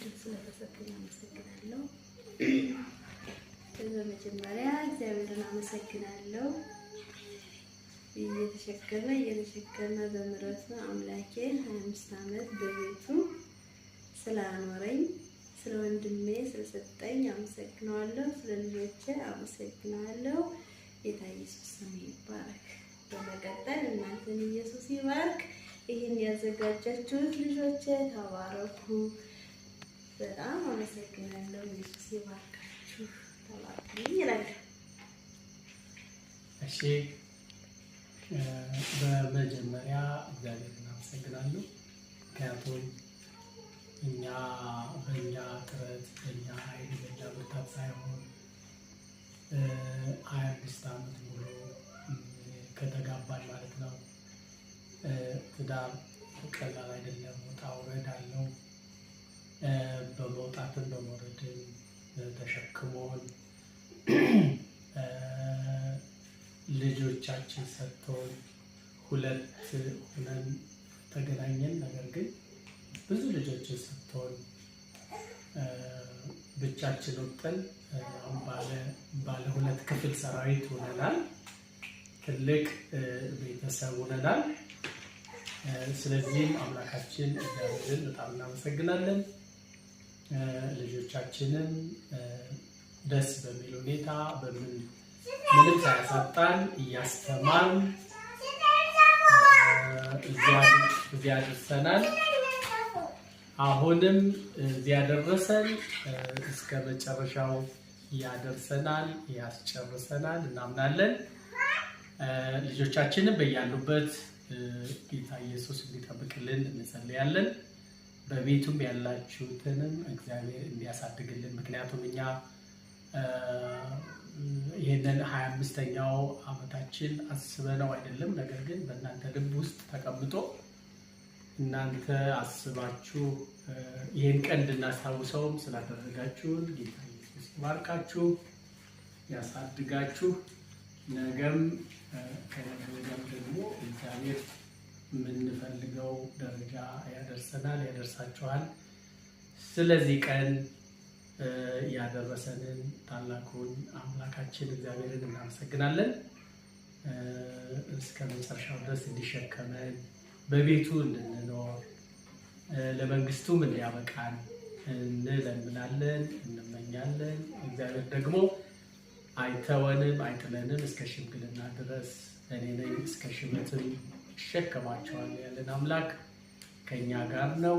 እድል ስለተሰጠኝ አመሰግናለሁ። በመጀመሪያ እግዚአብሔርን አመሰግናለሁ። እየተሸከመ እየተሸከመ በምሕረቱ አምላኬ 25 ዓመት በቤቱ ስላኖረኝ፣ ስለ ወንድሜ ስለሰጠኝ አመሰግነዋለሁ። ስለ ልጆቼ አመሰግናለሁ። ጌታ ኢየሱስ ስሙ ይባረክ። በመቀጠል እናንተን ኢየሱስ ይባርክ። ይህን ያዘጋጃችሁት ልጆቼ ተባረኩ። በጣም አመሰግናለሁ። ኢየሱስ ይባርካችሁ። ተባረኩ ይላል። እሺ፣ በመጀመሪያ እግዚአብሔርን አመሰግናለሁ። ምክንያቱም እኛ በእኛ ጥረት፣ በእኛ ኃይል፣ በእኛ ብርታት ሳይሆን 25 ዓመት ሙሉ ከተጋባን ማለት ነው። ትዳር ቀላል አይደለም፣ ውጣ ውረድ አለው። በመውጣትም በመውረድም ተሸክሞን፣ ልጆቻችን ሰጥቶን፣ ሁለት ሆነን ተገናኘን። ነገር ግን ብዙ ልጆችን ሰጥቶን፣ ብቻችን ወጥተን አሁን ባለ ሁለት ክፍል ሰራዊት ሆነናል። ትልቅ ቤተሰብ ሆነናል። ስለዚህም አምላካችን እግዚአብሔርን በጣም እናመሰግናለን። ልጆቻችንን ደስ በሚል ሁኔታ በምን ምንም ሳያሳጣን እያስተማርን እዚያ ደርሰናል። አሁንም እዚያ ደረሰን፣ እስከ መጨረሻው ያደርሰናል፣ ያስጨርሰናል እናምናለን። ልጆቻችንን በያሉበት ጌታ ኢየሱስ እንዲጠብቅልን እንጸልያለን። በቤቱም ያላችሁትንም እግዚአብሔር እንዲያሳድግልን፣ ምክንያቱም እኛ ይህንን 25ኛው ዓመታችን አስበነው አይደለም። ነገር ግን በእናንተ ልብ ውስጥ ተቀምጦ እናንተ አስባችሁ ይህን ቀን እንድናስታውሰውም ስላደረጋችሁን ጌታ ኢየሱስ ይባርካችሁ፣ ያሳድጋችሁ። ነገም ከነገ ወዲያም ደግሞ እግዚአብሔር የምንፈልገው ደረጃ ያደርሰናል፣ ያደርሳችኋል። ስለዚህ ቀን ያደረሰንን ታላቁን አምላካችን እግዚአብሔርን እናመሰግናለን። እስከ መጨረሻው ድረስ እንዲሸከመን፣ በቤቱ እንድንኖር፣ ለመንግስቱም እንዲያበቃን እንለምናለን፣ እንመኛለን። እግዚአብሔር ደግሞ አይተወንም፣ አይጥለንም። እስከ ሽምግልና ድረስ እኔ ነኝ፣ እስከ ሽበትም እሸከማቸዋለሁ ያለን አምላክ ከኛ ጋር ነው።